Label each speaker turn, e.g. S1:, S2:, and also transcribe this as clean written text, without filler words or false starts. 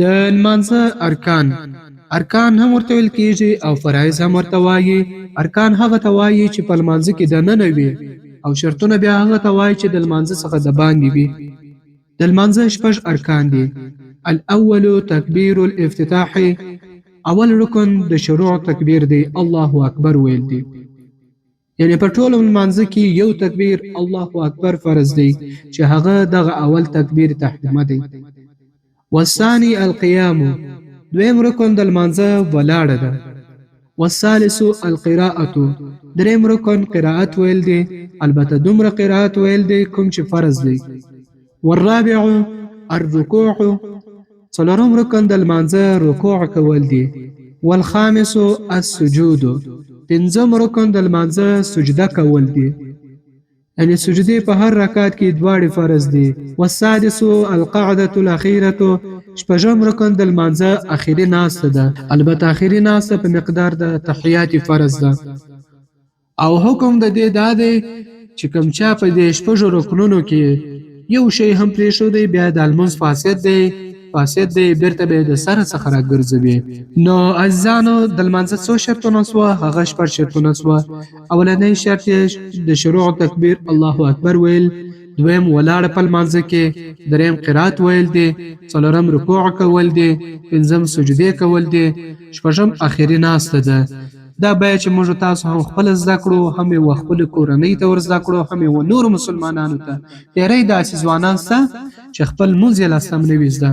S1: د لمانځه ارکان. ارکان هم ورته ویل کیږي او فرایض هم ورته وایي. ارکان هغه ته وایي چې په لمانځه کې دننه وي، او شرطونه بیا هغه ته وایي چې د لمانځه څخه د باندې وي. د لمانځه شپږ ارکان دي. الاول تکبیر الافتتاح، اول رکن د شروع تکبیر دی، الله اکبر ویل دي. یعنی په ټولو لمانځه کې یو تکبیر الله اکبر فرض دی، چې هغه دغه اول تکبیر تحریمه دی. والثاني القيام، دویم رکن د لمانځه ولاړه ده. والثالث القراءة، دریم رکن قراءت ویل دی، البته دومره قراءت ویل دی کوم چې فرض دی. والرابع الرکوع، څلورم رکن د لمانځه رکوع کول دي. والخامس السجود، پنځم رکن د لمانځه سجده کول دي، یعنی سجدې په هر رکعت کې دواړې فرض دي. والسادس القعده الاخیره، شپږم رکن د لمانځه اخیری ناسته ده، البته اخیری ناسته په مقدار د تحیات فرض ده. او حکم د دې دا دی چې کوم چا په دې شپږو رکنونو کې یو شی هم پرېښودی، بیا د لمونځ فاسد دی، فاسد دی، بیرته به د سره څخه راګرځوي. نو عزیزانو، د لمانځه څو شرطونه سوه؟ هغه شپږ شرطونه سوه. اولنی شرط یې د شروع تکبیر الله اکبر ویل، دویم ولاړه په لمانځه کې، دریم قرات ویل دي، څلورم رکوع کول دي، پنځم سجدې کول دي، شپږم اخري ناسته ده. دا باید چې موږ تاسو هم خپل زده کړو، هم یې و خپل کورنۍ ته ور زده کړو، هم یې و نورو مسلمانانو ته. ډېری داسې ځوانان سته چې خپل لمونځ یې لا سم نه وي زده.